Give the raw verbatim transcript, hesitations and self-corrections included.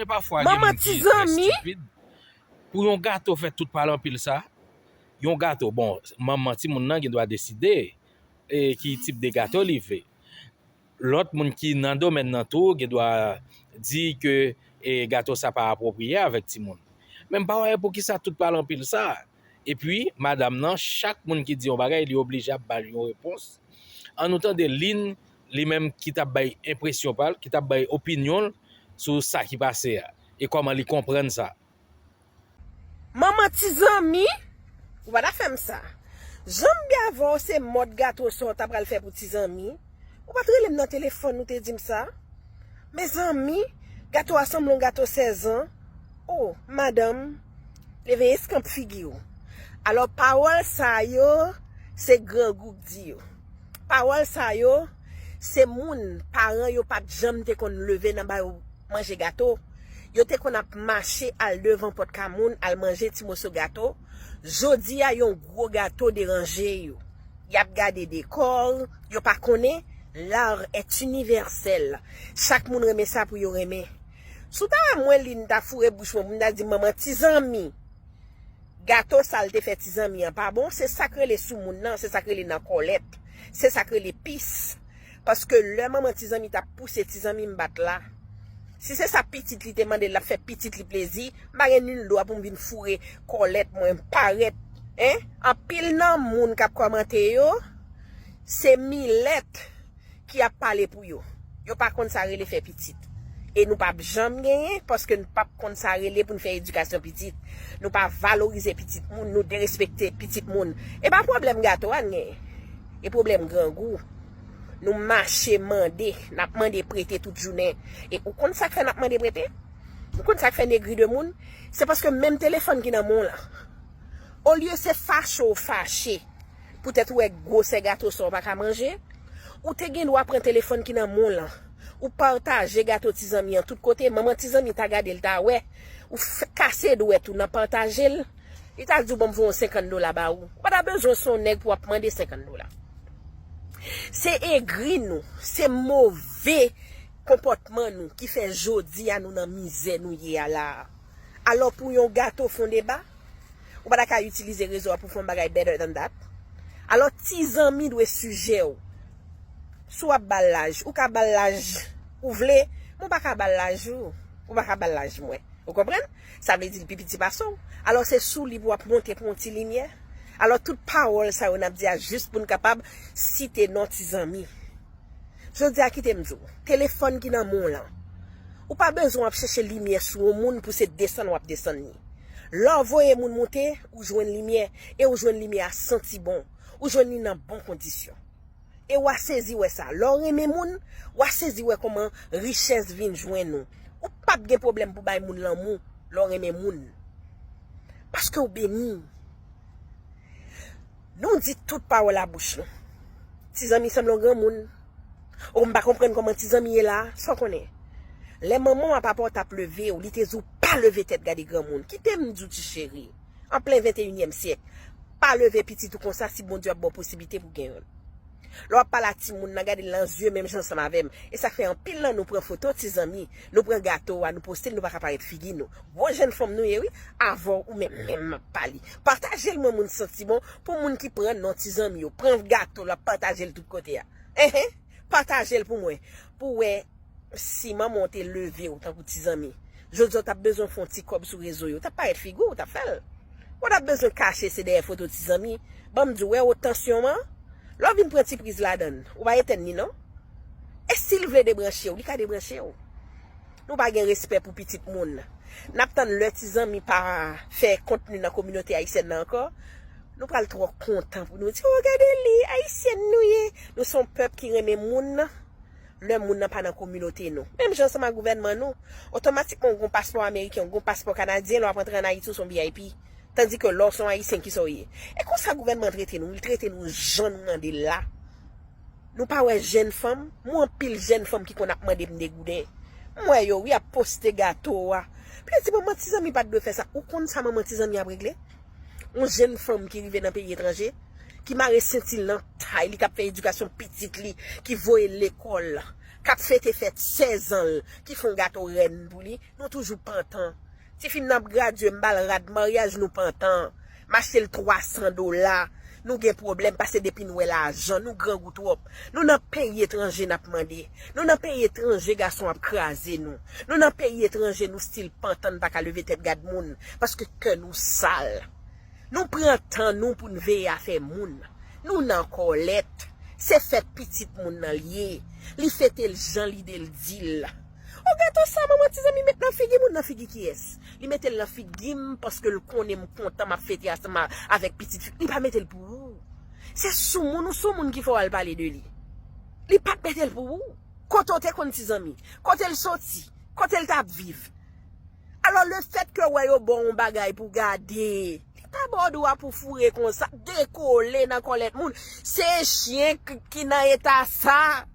Pafwa gen moun ki trè estipid. Pou yon gato fè tout pale anpil sa, yon gato, bon, manman timoun nan gen dwa deside e ki tip de gato li vle. Lòt moun ki nan domèn nan tou gen dwa di ke e gato sa pa apwopriye avèk timoun. Men m pa wè poukisa tout pale anpil sa. Epi, madanm nan, chak moun ki di yon bagay, li oblije ap ba l yon repons. Ann nou tande Lynn, li menm ki t ap bay enpresyon pa l, ki t ap bay opinyon l sou sa ki pase a, e kòman li konprann sa. Manman ti zanmi, ou pa ta fè m sa. Jan m byen avè w se mòd gato sa w ta pral fè pou ti zanmi. Ou pa t rele m nan telefòn ou te di m sa. Mezanmi, gato a sanble yon gato sèz an. O, madanm, leve eskanp figi w. Alò pawòl sa yo, se grangou k di yo. Pawòl sa yo, se moun, paran yo pa t janm te konn leve nan ba yo manje gato. Yo te konn ap mache al devan pòt ka moun al manje ti moso gato. Jodi a yon gwo gato deranje yo. Y ap gade dekò, yo pa konnen l'art est universel. Chak moun renmen sa pou yo renmen. Si w ta wè mwen Lynn ta foure bouch mwen pou m ta di manman ti zanmi. Gato sa l te fè ti zanmi an pa bon, se sa k rele sou moun nan, se sa k rele nan kòlèt, se sa k rele pis. Paske lè manman ti zanmi t ap pouse ti zanmi m bat la, si se sa pitit li te mande l, l ap fè pitit li plezi, m pa gen nil dwa pou m vin foure kòlèt mwen, parèt, en. Anpil nan moun k ap kòmante yo, se milèt ki ap pale pou yo. Yo pa konn sa rele fè pitit. E nou p ap janm genyen, paske nou p ap konn sa rele pou n fè edikasyon pitit. Nou pa valorize pitit moun, nou derespekte pitit moun. E pa pwoblèm gato a n genyen. E pwoblèm grangou. Nou mache mande, n ap mande prete tout jounen. E ou konn sa k fè n ap mande prete? Ou konn sa k fè n egri de moun? Se paske menm telefòn ki nan men w lan, olye se fache w fache poutèt ou wè gwosè gato sa w pa ka manje, ou te gen dwa pran telefòn ki nan men w lan, ou pataje gato ti zanmi an tout kote, manman ti zanmi ta gade l ta wè, ou kase dwèt ou nan pataje l, li ta di w ban m voye yon senkant dola ba ou. Ou pa ta bezwen se yon nèg pou w ap mande senkant dola. Se egri nou, se move konpòtman nou ki fè jodi a nou nan mizè nou ye a la a. Alò pou yon gato fè yon deba, ou pa ta ka itilize rezo a pou fè yon bagay better than that? Alò ti zanmi dwe sijè w. Si w ap ba l laj, ou ka ba l laj ou vle, men w pa ka ba l laj ou. Ou pa ka ba l laj mwen. Ou konprann? Sa vle di l pi piti pase w. Alò se sou li pou w ap monte pou yon ti limyè. Alò tout pawòl sa yo n ap di a jis pou n kapab site non ti zanmi. Jodi a kite m di w, telefòn ki nan men w lan, ou pa bezwen ap chèche limyè sou yon moun pou se desann w ap desann li. Lè w voye moun moute, ou jwenn limyè, e ou jwenn limyè a santi bon, ou jwenn li nan bon kondisyon. E w a sezi wè sa. Lè w renmen moun, w a sezi wè kòman richès vin jwenn ou. Ou p ap gen pwoblèm pou bay moun lanmou lè w renmen moun. Paske w beni. Nou di tout pawòl a bouch nou. Ti zanmi sanble yon granmoun. O m pa konprann kòman ti zanmi ye la, sa w konnen. Lè manman w a papa w t ap leve w, li te di w pa leve tèt gade granmoun. Kite m di w ti cheri, an plen venteyinyèm syèk, pa leve pitit ou konsa si Bondye ap ba w posiblite pou gen youn. Lè w ap pale a timoun nan, gade l nan zye menm jan ansanm avè m. E sa k fè anpil nan nou pran foto ti zanmi, nou pran gato a, nou poste l, nou pa ka parèt figi nou. Gwo jèn fanm nou ye wi, avè w ou menm menm m ap pale. Pataje l mwen moun santi bon pou moun ki pran non ti zanmi yo, pran gato l ap pataje l tout kote a. Enhen, pataje l pou mwen, pou w wè si manman w te leve w tankou ti zanmi, jodi a w t ap bezwen fè yon ti kòb sou rezo yo, w t ap parèt figi w, w t ap fè l. Ou t ap bezwen kache se dèyè foto ti zanmi. Ban m di w, wè w tansyon an, lè w vin pran ti priz ladan l, ou pa etèn li non. E si l vle debranche w, li ka debranche w. Nou pa gen respè pou pitit moun. N ap tann lè ti zanmi pa fè kontni nan kominote ayisyèn nan ankò, nou pral twò kontan pou nou di, o gade li, ayisyèn nou ye. Nou se yon pèp ki renmen moun. Lè moun nan pa nan kominote nou, menm jan ansanm ak gouvènman nou, otomatikman ou gon paspò ameriken, ou gon paspò kanadyen, lè w ap antre ann Ayiti ou se yon V I P. Tandike lè w se yon ayisyen kisa w ye? E konsa gouvènman trete nou, li trete nou jan nou mande l la. Nou pa wè jèn fanm, m wè anpil jèn fanm ki konn ap mande m degouden. M wè yo wi ap poste gato a. Pi yo di manman ti zanmi pa t dwe fè sa. Ou konn sa manman ti zanmi ap regle? Yon jèn fanm ki rive nan peyi etranje, ki mare senti l nan tay li, k ap fè edikasyon pitit li, ki voye l lekòl, k ap fete fèt sèz an l, ki fè yon gato rèn pou li, nou toujou pantan. Tifi m nan ap gradye, m ba l rad maryaj, nou pantan. M achte l twa san dola. Nou gen pwoblèm, paske depi n wè lajan, nou grangou twòp. Nou nan peyi etranje n ap mande. Nou nan peyi etranje gason ap kraze nou. Nou nan peyi etranje nou stil pantan, n pa ka leve tèt gad moun, paske kè nou sal. Nou pran tan nou pou n veye afè moun. Nou nan kòlèt. Se fèt pitit moun nan l ye. Li fete l jan lide l di l. O gato sa manman ti zanmi met nan figi moun, nan figi kiyès? Li mete l nan figi m paske l konnen m kontan, m ap fete ansanm avèk pitit fi. Li pa mete l pou ou. Se soumoun ou soumoun ki fè w al pale de li. Li pa t mete l pou ou. Kote w te konn ti zanmi? Kote l soti? Kote l t ap viv? Alò lefètke w wè yo ba w yon bagay pou gade, li pa ba w dwa pou foure konsa, dekole nan kòlèt moun. Se chen k- ki nan eta sa.